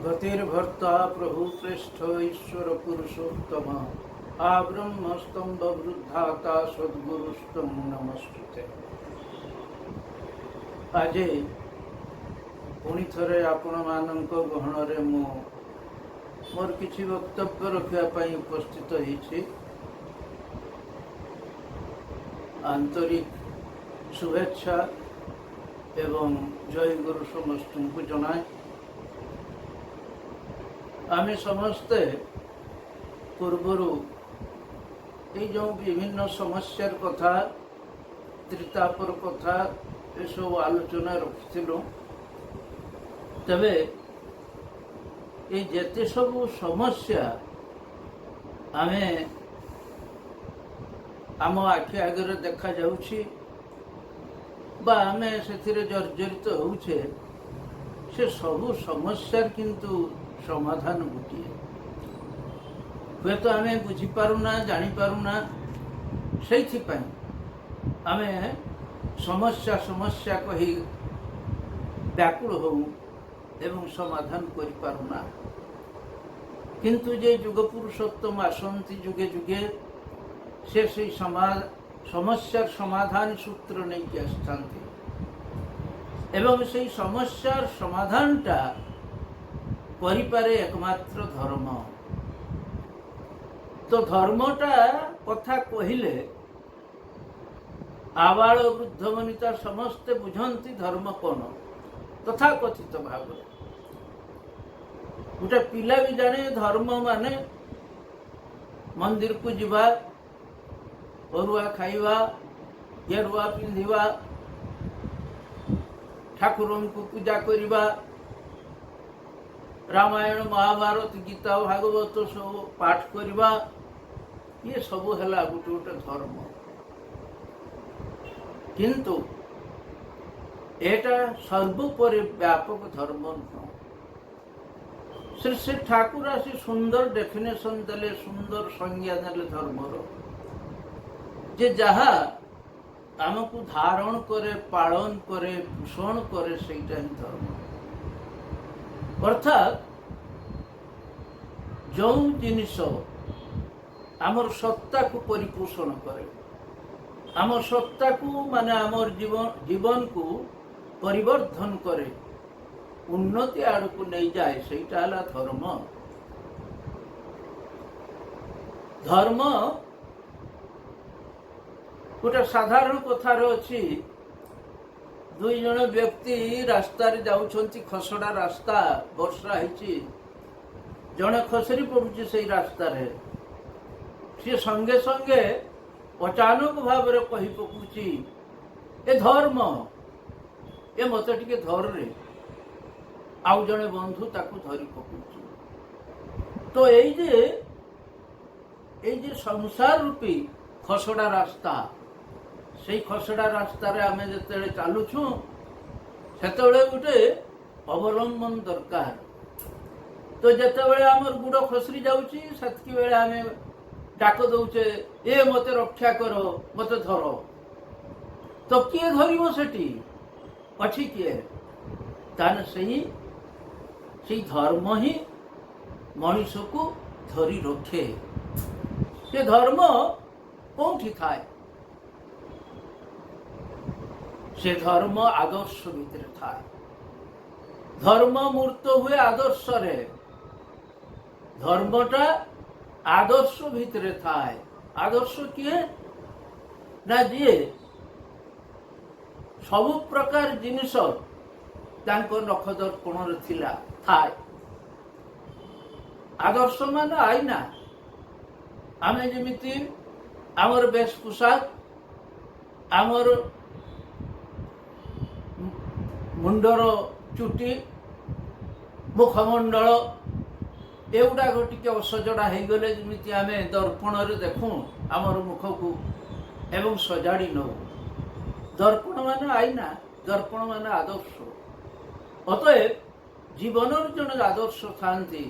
ଗତିର୍ଭର୍ତ୍ତା ପ୍ରଭୁ ଶ୍ରେଷ୍ଠ ଈଶ୍ୱର ପୁରୁଷୋତ୍ତମ ଆବ୍ରହ୍ମସ୍ତମ୍ଭ ବୃଦ୍ଧାତା ସଦ୍ଗୁରୁସ୍ତଂ ନମସ୍ତୁତେ। ଆଜି ପୁଣି ଥରେ ଆପଣମାନଙ୍କ ଗହଣରେ ମୁଁ ମୋର କିଛି ବକ୍ତବ୍ୟ ରଖିବା ପାଇଁ ଉପସ୍ଥିତ ହେଇଛି। ଆନ୍ତରିକ ଶୁଭେଚ୍ଛା ଏବଂ ଜୟ ଗୁରୁ ସମସ୍ତଙ୍କୁ ଜଣାଏ। ଆମେ ସମସ୍ତେ ପୂର୍ବରୁ ଏଇ ଯେଉଁ ବିଭିନ୍ନ ସମସ୍ୟାର କଥା, ତ୍ରିତାପର କଥା, ଏସବୁ ଆଲୋଚନା ରଖିଥିଲୁ। ତେବେ ଏଇ ଯେତେ ସବୁ ସମସ୍ୟା ଆମେ ଆମ ଆଖି ଆଗରେ ଦେଖାଯାଉଛି ବା ଆମେ ସେଥିରେ ଜର୍ଜରିତ ହେଉଛେ, ସେ ସବୁ ସମସ୍ୟାର କିନ୍ତୁ ସମାଧାନ ଗୋଟିଏ। ହୁଏତ ଆମେ ବୁଝିପାରୁନା, ଜାଣିପାରୁନା, ସେଇଥିପାଇଁ ଆମେ ସମସ୍ୟା ସମସ୍ୟା କହି ବ୍ୟାକୁଳ ହଉ ଏବଂ ସମାଧାନ କରିପାରୁନା। କିନ୍ତୁ ଯେ ଯୁଗ ପୁରୁଷୋତ୍ତମ ଆସନ୍ତି ଯୁଗେ ଯୁଗେ, ସେ ସେଇ ସମସ୍ୟାର ସମାଧାନ ସୂତ୍ର ନେଇକି ଆସିଥାନ୍ତି ଏବଂ ସେଇ ସମସ୍ୟାର ସମାଧାନଟା କରିପାରେ ଏକମାତ୍ର ଧର୍ମ। ତ ଧର୍ମଟା କଥା କହିଲେ ଆବାଳ ବୃଦ୍ଧ ବନିତା ସମସ୍ତେ ବୁଝନ୍ତି ଧର୍ମ କ'ଣ। ତଥାକଥିତ ଭାବରେ ଗୋଟେ ପିଲା ବି ଜାଣେ ଧର୍ମ ମାନେ ମନ୍ଦିରକୁ ଯିବା, ଅରୁଆ ଖାଇବା, ଗେରୁଆ ପିନ୍ଧିବା, ଠାକୁରଙ୍କୁ ପୂଜା କରିବା, ରାମାୟଣ, ମହାଭାରତ, ଗୀତା, ଭାଗବତ ସବୁ ପାଠ କରିବା। ଇଏ ସବୁ ହେଲା ଗୋଟେ ଗୋଟେ ଧର୍ମ। କିନ୍ତୁ ଏଟା ସର୍ବୋପରି ବ୍ୟାପକ ଧର୍ମ ନୁହଁ। ଶ୍ରୀ ଶ୍ରୀ ଠାକୁର ଆସି ସୁନ୍ଦର ଡେଫିନେସନ ଦେଲେ, ସୁନ୍ଦର ସଂଜ୍ଞା ଦେଲେ ଧର୍ମର ଯେ ଯାହା ଆମକୁ ଧାରଣ କରେ, ପାଳନ କରେ, ପୋଷଣ କରେ, ସେଇଟା ହିଁ ଧର୍ମ। ଅର୍ଥାତ୍ ଯେଉଁ ଜିନିଷ ଆମର ସତ୍ତାକୁ ପରିପୋଷଣ କରେ, ଆମ ସତ୍ତାକୁ ମାନେ ଆମର ଜୀବନକୁ ପରିବର୍ଦ୍ଧନ କରେ, ଉନ୍ନତି ଆଡ଼କୁ ନେଇଯାଏ, ସେଇଟା ହେଲା ଧର୍ମ। ଧର୍ମ ଗୋଟେ ସାଧାରଣ କଥାରେ ଅଛି। ଦୁଇ ଜଣ ବ୍ୟକ୍ତି ରାସ୍ତାରେ ଯାଉଛନ୍ତି, ଖସଡ଼ା ରାସ୍ତା, ବର୍ଷା ହେଇଛି। ଜଣେ ଖସରି ପଡୁଛି ସେଇ ରାସ୍ତାରେ। ସିଏ ସଙ୍ଗେ ସଙ୍ଗେ ଅଚାନକ ଭାବରେ କହି ପକଉଛି, "ଏ ଧର୍ମ, ଏ ମତେ ଟିକେ ଧରରେ।" ଆଉ ଜଣେ ବନ୍ଧୁ ତାକୁ ଧରି ପକଉଛି। ତ ଏଇ ଯେ ସଂସାର ରୂପୀ ଖସଡ଼ା ରାସ୍ତା, ସେଇ ଖସଡ଼ା ରାସ୍ତାରେ ଆମେ ଯେତେବେଳେ ଚାଲୁଛୁ, ସେତେବେଳେ ଗୋଟେ ଅବଲମ୍ବନ ଦରକାର। ତ ଯେତେବେଳେ ଆମର ଗୁଡ଼ ଖସରି ଯାଉଛି, ସେତିକି ବେଳେ ଆମେ ଡାକ ଦଉଛେ, "ଏ ମତେ ରକ୍ଷା କର, ମତେ ଧର।" ତ କିଏ ଧରିବ ସେଠି? ଅଛି କିଏ? ତାହେଲେ ସେଇ ଧର୍ମ ହିଁ ମଣିଷକୁ ଧରି ରଖେ। ସେ ଧର୍ମ କୋଉଠି ଥାଏ? ସେ ଧର୍ମ ଆଦର୍ଶ ଭିତରେ ଥାଏ। ଧର୍ମ ମୂର୍ତ୍ତ ହୁଏ ଆଦର୍ଶରେ। ଧର୍ମଟା ଆଦର୍ଶ ଭିତରେ ଥାଏ। ଆଦର୍ଶ କିଏ ନା ଯିଏ ସବୁ ପ୍ରକାର ଜିନିଷ ତାଙ୍କ ନଖ ଦର୍ପଣରେ ଥାଏ। ଆଦର୍ଶ ମାନେ ଆଇନା। ଆମେ ଯେମିତି ଆମର ବେଶ ପୋଷାକ, ଆମର ମୁଣ୍ଡର ଚୁଟି, ମୁଖମଣ୍ଡଳ ଏଗୁଡ଼ାକ ଟିକେ ଅସଜଡ଼ା ହେଇଗଲେ ଯେମିତି ଆମେ ଦର୍ପଣରେ ଦେଖୁଁ ଆମର ମୁଖକୁ ଏବଂ ସଜାଡ଼ି ନଉ। ଦର୍ପଣ ମାନେ ଆଇନା, ଦର୍ପଣ ମାନେ ଆଦର୍ଶ। ଅତଏବ ଜୀବନର ଜଣେ ଆଦର୍ଶ ଥାନ୍ତି।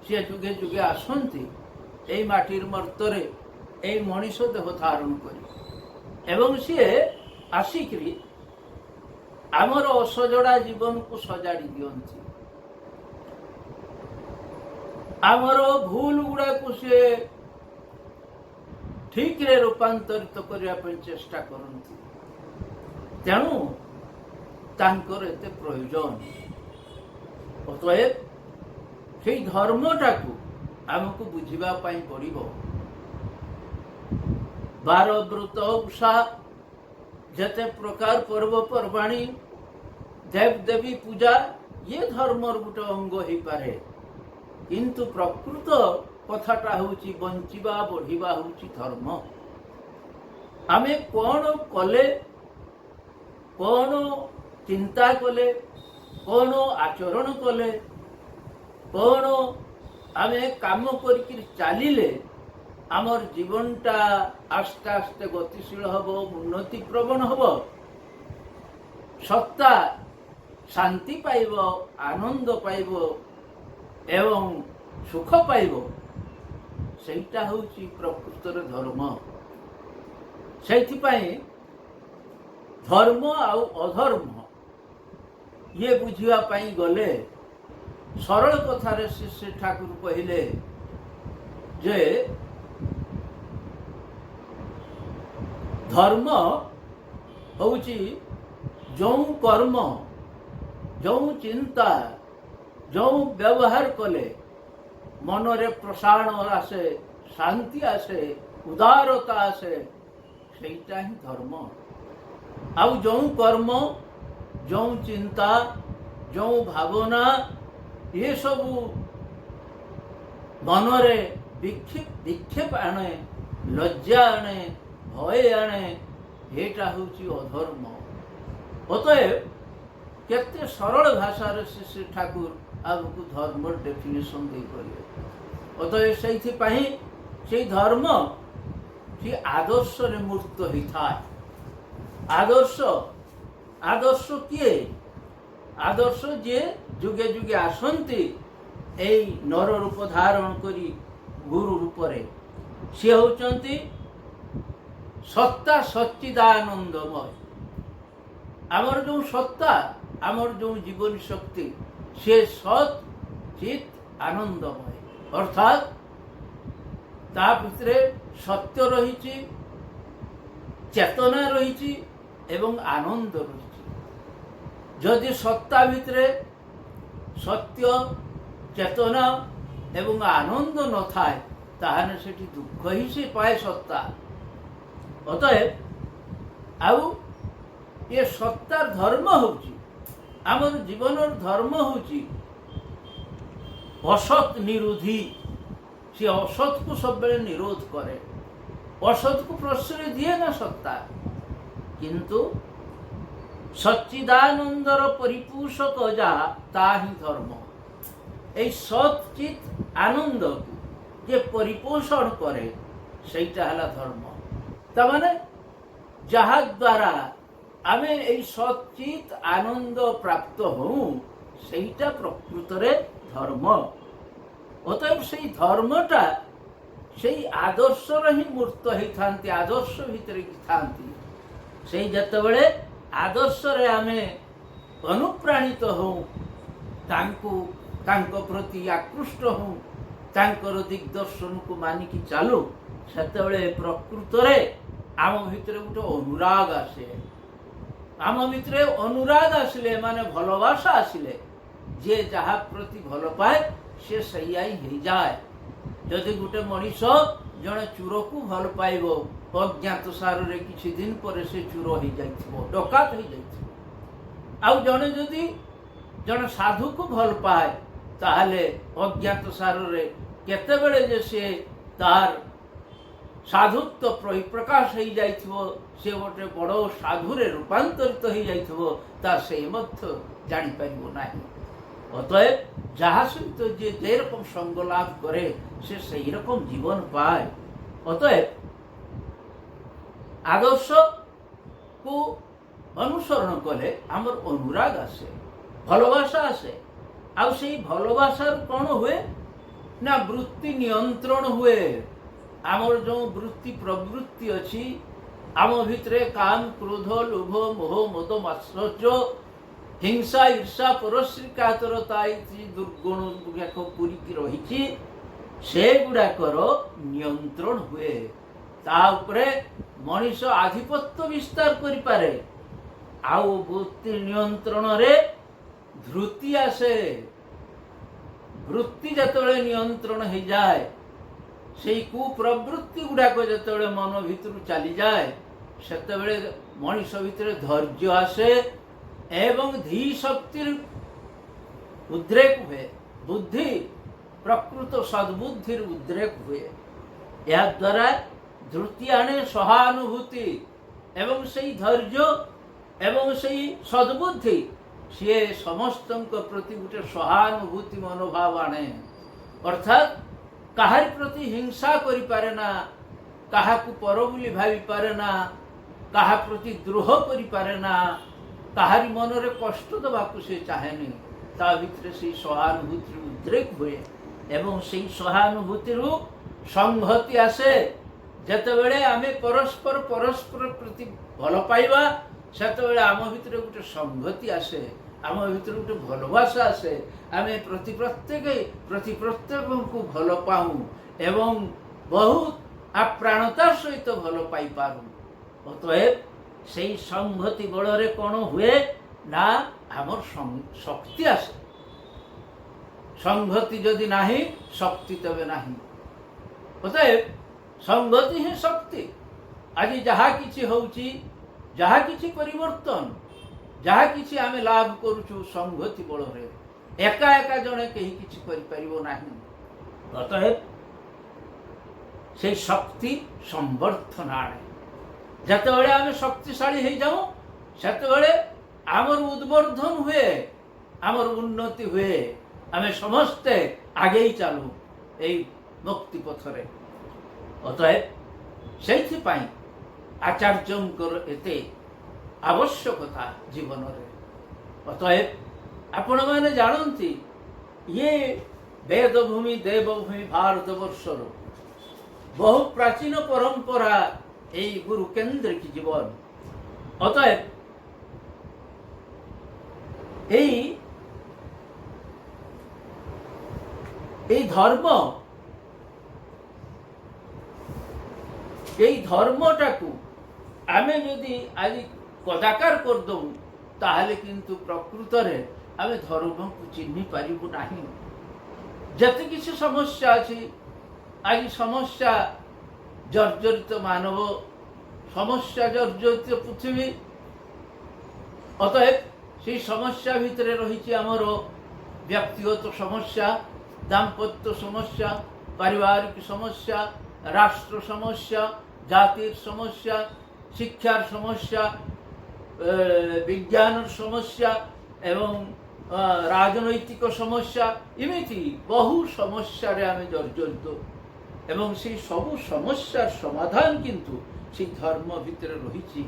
ସିଏ ଯୁଗେ ଯୁଗେ ଆସନ୍ତି ଏଇ ମାଟିର ମର୍ତ୍ତରେ, ଏଇ ମଣିଷ ଦେହ ଧାରଣ କରି ଏବଂ ସିଏ ଆସିକିରି ଆମର ଅସଜଡ଼ା ଜୀବନକୁ ସଜାଡ଼ି ଦିଅନ୍ତି। ଆମର ଭୁଲ ଗୁଡାକୁ ସିଏ ଠିକରେ ରୂପାନ୍ତରିତ କରିବା ପାଇଁ ଚେଷ୍ଟା କରନ୍ତି। ତେଣୁ ତାଙ୍କର ଏତେ ପ୍ରୟୋଜନ। ଅତଏବ ସେଇ ଧର୍ମଟାକୁ ଆମକୁ ବୁଝିବା ପାଇଁ ପଡ଼ିବ। ବାର, ବ୍ରତ, ଉଷା, ଯେତେ ପ୍ରକାର ପର୍ବପର୍ବାଣୀ, ଦେବ ଦେବୀ ପୂଜା, ଇଏ ଧର୍ମର ଗୋଟେ ଅଙ୍ଗ ହେଇପାରେ। କିନ୍ତୁ ପ୍ରକୃତ କଥାଟା ହେଉଛି, ବଞ୍ଚିବା ବଢ଼ିବା ହେଉଛି ଧର୍ମ। ଆମେ କ'ଣ କଲେ, କ'ଣ ଚିନ୍ତା କଲେ, କ'ଣ ଆଚରଣ କଲେ, କ'ଣ ଆମେ କାମ କରିକିରି ଚାଲିଲେ ଆମର ଜୀବନଟା ଆସ୍ତେ ଆସ୍ତେ ଗତିଶୀଳ ହେବ, ଉନ୍ନତି ପ୍ରବଣ ହେବ, ସତ୍ତା ଶାନ୍ତି ପାଇବ, ଆନନ୍ଦ ପାଇବ ଏବଂ ସୁଖ ପାଇବ, ସେଇଟା ହେଉଛି ପ୍ରକୃତରେ ଧର୍ମ। ସେଇଥିପାଇଁ ଧର୍ମ ଆଉ ଅଧର୍ମ ଇଏ ବୁଝିବା ପାଇଁ ଗଲେ ସରଳ କଥାରେ ଶ୍ରୀ ଶ୍ରୀ ଠାକୁର କହିଲେ ଯେ ଧର୍ମ ହେଉଛି ଯେଉଁ କର୍ମ, ଯେଉଁ ଚିନ୍ତା, ଯେଉଁ ବ୍ୟବହାର କଲେ ମନରେ ପ୍ରସାରଣ ଆସେ, ଶାନ୍ତି ଆସେ, ଉଦାରତା ଆସେ, ସେଇଟା ହିଁ ଧର୍ମ। ଆଉ ଯେଉଁ କର୍ମ, ଯେଉଁ ଚିନ୍ତା, ଯେଉଁ ଭାବନା, ଏସବୁ ମନରେ ବିକ୍ଷେପ ଆଣେ, ଲଜ୍ଜା ଆଣେ, ଭୟ ଆଣେ, ଏଇଟା ହେଉଛି ଅଧର୍ମ। ଅତଏବ କେତେ ସରଳ ଭାଷାରେ ଶ୍ରୀ ଶ୍ରୀ ଠାକୁର ଆମକୁ ଧର୍ମର ଡେଫିନେସନ ଦେଇପାରିବେ। ଅତଏବ ସେଇଥିପାଇଁ ସେଇ ଧର୍ମ ସେ ଆଦର୍ଶରେ ମୂର୍ତ୍ତ ହେଇଥାଏ। ଆଦର୍ଶ, ଆଦର୍ଶ କିଏ? ଆଦର୍ଶ ଯିଏ ଯୁଗେ ଯୁଗେ ଆସନ୍ତି ଏଇ ନର ରୂପ ଧାରଣ କରି ଗୁରୁ ରୂପରେ, ସିଏ ହେଉଛନ୍ତି ସତ୍ତା ସଚ୍ଚିଦାନନ୍ଦମୟ। ଆମର ଯେଉଁ ସତ୍ତା, ଆମର ଯେଉଁ ଜୀବନୀ ଶକ୍ତି, ସେ ସତ୍ ଚିତ୍ ଆନନ୍ଦମୟ। ଅର୍ଥାତ୍ ତା ଭିତରେ ସତ୍ୟ ରହିଛି, ଚେତନା ରହିଛି ଏବଂ ଆନନ୍ଦ ରହିଛି। ଯଦି ସତ୍ତା ଭିତରେ ସତ୍ୟ, ଚେତନା ଏବଂ ଆନନ୍ଦ ନଥାଏ, ତାହେଲେ ସେଠି ଦୁଃଖ ହିଁ ସେ ପାଏ ସତ୍ତା। ଅତଏବ ଆଉ ଏ ସତ୍ତାର ଧର୍ମ ହେଉଛି, ଆମର ଜୀବନର ଧର୍ମ ହେଉଛି ଅସତ୍ ନିରୋଧୀ। ସେ ଅସତକୁ ସବୁବେଳେ ନିରୋଧ କରେ, ଅସତକୁ ପ୍ରଶ୍ରୟ ଦିଏ ନା ସତ୍ତା। କିନ୍ତୁ ସଚ୍ଚିଦାନନ୍ଦର ପରିପୋଷକ ଯାହା, ତା ହିଁ ଧର୍ମ। ଏଇ ସତ୍ ଚିତ୍ ଆନନ୍ଦକୁ ଯେ ପରିପୋଷଣ କରେ, ସେଇଟା ହେଲା ଧର୍ମ। ତାମାନେ ଯାହା ଦ୍ୱାରା ଆମେ ଏଇ ସତ୍ ଚିତ୍ ଆନନ୍ଦ ପ୍ରାପ୍ତ ହଉ, ସେଇଟା ପ୍ରକୃତରେ ଧର୍ମ। ଅତଏବ ସେଇ ଧର୍ମଟା ସେଇ ଆଦର୍ଶର ହିଁ ମୂର୍ତ୍ତ ହେଇଥାନ୍ତି, ଆଦର୍ଶ ଭିତରେ ଥାନ୍ତି। ସେଇ ଯେତେବେଳେ ଆଦର୍ଶରେ ଆମେ ଅନୁପ୍ରାଣିତ ହଉ, ତାଙ୍କୁ ତାଙ୍କ ପ୍ରତି ଆକୃଷ୍ଟ ହଉ, ତାଙ୍କର ଦିଗ୍ଦର୍ଶନକୁ ମାନିକି ଚାଲୁ, ସେତେବେଳେ ପ୍ରକୃତରେ ଆମ ଭିତରେ ଗୋଟେ ଅନୁରାଗ ଆସେ। ଆମ ଭିତରେ ଅନୁରାଗ ଆସିଲେ, ମାନେ ଭଲବାସା ଆସିଲେ, ଯିଏ ଯାହା ପ୍ରତି ଭଲ ପାଏ ସେ ସେଇଆ ହିଁ ହେଇଯାଏ। ଯଦି ଗୋଟେ ମଣିଷ ଜଣେ ଚୋରକୁ ଭଲ ପାଇବ, ଅଜ୍ଞାତ ସାରରେ କିଛି ଦିନ ପରେ ସେ ଚୋର ହେଇଯାଇଥିବ, ଡକାତ ହେଇଯାଇଥିବ। ଆଉ ଜଣେ ଯଦି ଜଣେ ସାଧୁକୁ ଭଲ ପାଏ, ତାହେଲେ ଅଜ୍ଞାତ ସାରରେ କେତେବେଳେ ଯେ ସେ ତାର ସାଧୁତ୍ୱ ପରିପ୍ରକାଶ ହେଇଯାଇଥିବ, ସେ ଗୋଟେ ବଡ଼ ସାଧୁରେ ରୂପାନ୍ତରିତ ହେଇଯାଇଥିବ, ତା ସେ ମଧ୍ୟ ଜାଣିପାରିବ ନାହିଁ। ଅତଏବ ଯାହା ସହିତ ଯିଏ ଯେରକମ ସଙ୍ଗ ଲାଭ କରେ, ସେ ସେଇ ରକମ ଜୀବନ ପାଏ। ଅତଏବ ଆଦର୍ଶକୁ ଅନୁସରଣ କଲେ ଆମର ଅନୁରାଗ ଆସେ, ଭଲବାସା ଆସେ। ଆଉ ସେଇ ଭଲବାସାରୁ କ'ଣ ହୁଏ ନା ବୃତ୍ତି ନିୟନ୍ତ୍ରଣ ହୁଏ। ଆମର ଯେଉଁ ବୃତ୍ତି ପ୍ରବୃତ୍ତି ଅଛି ଆମ ଭିତରେ, କାମ, କ୍ରୋଧ, ଲୋଭ, ମୋହ, ମଦ, ମାତ୍ସର୍ଯ୍ୟ, ହିଂସା, ଈର୍ଷା, ପରଶ୍ରୀକାତରତା ଇତି ଦୁର୍ଗୁଣ ଗୁଡ଼ାକ ପୂରିକି ରହିଛି। ସେଗୁଡ଼ାକର ନିୟନ୍ତ୍ରଣ ହୁଏ। ତା ଉପରେ ମଣିଷ ଆଧିପତ୍ୟ ବିସ୍ତାର କରିପାରେ। ଆଉ ବୃତ୍ତି ନିୟନ୍ତ୍ରଣରେ ଧୃତି ଆସେ। ବୃତ୍ତି ଯେତେବେଳେ ନିୟନ୍ତ୍ରଣ ହେଇଯାଏ, ସେଇ କୁପ୍ରବୃତ୍ତି ଗୁଡ଼ାକ ଯେତେବେଳେ ମନ ଭିତରୁ ଚାଲିଯାଏ, ସେତେବେଳେ ମଣିଷ ଭିତରେ ଧୈର୍ଯ୍ୟ ଆସେ ଏବଂ ଧୀ ଶକ୍ତିର ଉଦ୍ରେକ ହୁଏ। ବୁଦ୍ଧି, ପ୍ରକୃତ ସଦ୍ବୁଦ୍ଧିର ଉଦ୍ରେକ ହୁଏ। ଏହାଦ୍ୱାରା ଧୃତି ଆଣେ ସହାନୁଭୂତି ଏବଂ ସେଇ ଧୈର୍ଯ୍ୟ ଏବଂ ସେଇ ସଦ୍ବୁଦ୍ଧି, ସିଏ ସମସ୍ତଙ୍କ ପ୍ରତି ଗୋଟେ ସହାନୁଭୂତି ମନୋଭାବ ଆଣେ। ଅର୍ଥାତ୍ କାହାରି ପ୍ରତି ହିଂସା କରିପାରେ ନା, କାହାକୁ ପର ବୋଲି ଭାବିପାରେ ନା, କାହା ପ୍ରତି ଦ୍ରୋହ କରିପାରେ ନା, କାହାରି ମନରେ କଷ୍ଟ ଦେବାକୁ ସେ ଚାହେଁନି। ତା ଭିତରେ ସେଇ ସହାନୁଭୂତିର ଉଦ୍ରେକ ହୁଏ ଏବଂ ସେଇ ସହାନୁଭୂତିରୁ ସଂହତି ଆସେ। ଯେତେବେଳେ ଆମେ ପରସ୍ପର ପରସ୍ପର ପ୍ରତି ଭଲ ପାଇବା, ସେତେବେଳେ ଆମ ଭିତରେ ଗୋଟେ ସଂହତି ଆସେ, ଆମ ଭିତରେ ଗୋଟେ ଭଲବାସା ଆସେ। ଆମେ ପ୍ରତି ପ୍ରତ୍ୟେକ ପ୍ରତି ପ୍ରତ୍ୟେକଙ୍କୁ ଭଲ ପାଉ ଏବଂ ବହୁତ ଆପ୍ରାଣତାର ସହିତ ଭଲ ପାଇପାରୁ। ଅତଏବ ସେଇ ସଂହତି ବଳରେ କ'ଣ ହୁଏ ନା, ଆମର ଶକ୍ତି ଆସେ। ସଂହତି ଯଦି ନାହିଁ, ଶକ୍ତି ତେବେ ନାହିଁ। ଅତଏବ ସଂହତି ହିଁ ଶକ୍ତି। ଆଜି ଯାହା କିଛି ହେଉଛି, ଯାହା କିଛି ପରିବର୍ତ୍ତନ, ଯାହା କିଛି ଆମେ ଲାଭ କରୁଛୁ, ସଂହତି ବଳରେ। ଏକା ଏକା ଜଣେ କେହି କିଛି କରିପାରିବ ନାହିଁ। ଅତଏବ ସେଇ ଶକ୍ତି ସମ୍ବର୍ଦ୍ଧନ ଆଣେ। ଯେତେବେଳେ ଆମେ ଶକ୍ତିଶାଳୀ ହେଇଯାଉ, ସେତେବେଳେ ଆମର ଉଦ୍ବର୍ଦ୍ଧନ ହୁଏ, ଆମର ଉନ୍ନତି ହୁଏ। ଆମେ ସମସ୍ତେ ଆଗେଇ ଚାଲୁ ଏଇ ମୁକ୍ତି ପଥରେ। ଅତଏବ ସେଇଥିପାଇଁ ଆଚାର୍ଯ୍ୟଙ୍କର ଏତେ ଆବଶ୍ୟକତା ଜୀବନରେ। ଅତଏବ ଆପଣମାନେ ଜାଣନ୍ତି, ଇଏ ବେଦଭୂମି, ଦେବଭୂମି ଭାରତବର୍ଷର ବହୁ ପ୍ରାଚୀନ ପରମ୍ପରା ଏଇ ଗୁରୁ କେନ୍ଦ୍ରିକ ଜୀବନ। ଅତଏବ ଏଇ ଧର୍ମ, ଏଇ ଧର୍ମଟାକୁ ଆମେ ଯଦି ଆଜି କଦାକାର କରିଦେବୁ, ତାହେଲେ କିନ୍ତୁ ପ୍ରକୃତରେ ଆମେ ଧର୍ମକୁ ଚିହ୍ନି ପାରିବୁ ନାହିଁ। ଯେତେ କିଛି ସମସ୍ୟା ଅଛି ଆଜି, ସମସ୍ୟା ଜର୍ଜରିତ ମାନବ, ସମସ୍ୟା ଜର୍ଜରିତ ପୃଥିବୀ। ଅତଏବ ସେଇ ସମସ୍ୟା ଭିତରେ ରହିଛି ଆମର ବ୍ୟକ୍ତିଗତ ସମସ୍ୟା, ଦାମ୍ପତ୍ୟ ସମସ୍ୟା, ପାରିବାରିକ ସମସ୍ୟା, ରାଷ୍ଟ୍ର ସମସ୍ୟା, ଜାତିର ସମସ୍ୟା, ଶିକ୍ଷାର ସମସ୍ୟା, ବିଜ୍ଞାନର ସମସ୍ୟା ଏବଂ ରାଜନୈତିକ ସମସ୍ୟା। ଏମିତି ବହୁ ସମସ୍ୟାରେ ଆମେ ଜର୍ଜରିତ ଏବଂ ସେଇ ସବୁ ସମସ୍ୟାର ସମାଧାନ କିନ୍ତୁ ସେଇ ଧର୍ମ ଭିତରେ ରହିଛି।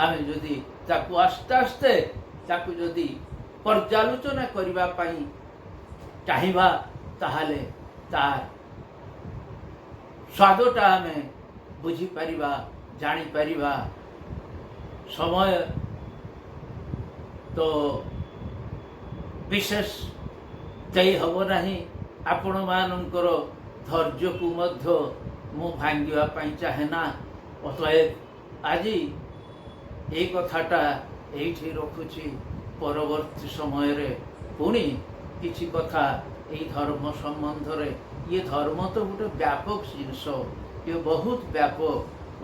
ଆମେ ଯଦି ତାକୁ ଆସ୍ତେ ଆସ୍ତେ ତାକୁ ଯଦି ପର୍ଯ୍ୟାଲୋଚନା କରିବା ପାଇଁ ଚାହିଁବା, ତାହେଲେ ତାର ସ୍ୱାଦଟା ଆମେ ବୁଝିପାରିବା, ଜାଣିପାରିବା। ସମୟ ତ ବିଶେଷ ଦେଇ ହେବ ନାହିଁ। ଆପଣମାନଙ୍କର ଧୈର୍ଯ୍ୟକୁ ମଧ୍ୟ ମୁଁ ଭାଙ୍ଗିବା ପାଇଁ ଚାହେଁ ନା। ଅତଏବ ଆଜି ଏଇ କଥାଟା ଏଇଠି ରଖୁଛି। ପରବର୍ତ୍ତୀ ସମୟରେ ପୁଣି କିଛି କଥା ଏଇ ଧର୍ମ ସମ୍ବନ୍ଧରେ। ଇଏ ଧର୍ମ ତ ଗୋଟେ ବ୍ୟାପକ ଜିନିଷ, ଇଏ ବହୁତ ବ୍ୟାପକ।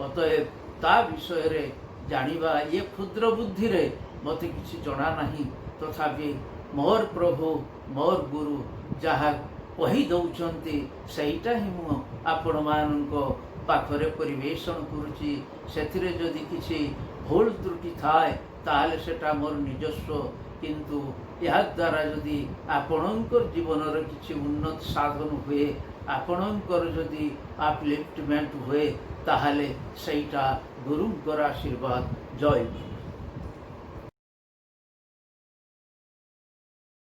ଅତଏବ ତା ବିଷୟରେ ଜାଣିବା ଇଏ କ୍ଷୁଦ୍ର ବୁଦ୍ଧିରେ ମୋତେ କିଛି ଜଣା ନାହିଁ। ତଥାପି ମୋର ପ୍ରଭୁ, ମୋର ଗୁରୁ ଯାହା କହି ଦେଉଛନ୍ତି, ସେଇଟା ହିଁ ମୁଁ ଆପଣମାନଙ୍କ ପାଖରେ ପରିବେଷଣ କରୁଛି। ସେଥିରେ ଯଦି କିଛି ଭୁଲ ତ୍ରୁଟି ଥାଏ, ତାହେଲେ ସେଟା ମୋର ନିଜସ୍ୱ। କିନ୍ତୁ ଏହାଦ୍ୱାରା ଯଦି ଆପଣଙ୍କର ଜୀବନର କିଛି ଉନ୍ନତ ସାଧନ ହୁଏ, ଆପଣଙ୍କର ଯଦି ଆପଲିଫ୍ଟମେଣ୍ଟ ହୁଏ, ତାହେଲେ ସେଇଟା ଗୁରୁଙ୍କର ଆଶୀର୍ବାଦ। ଜୟ ଗୁରୁ।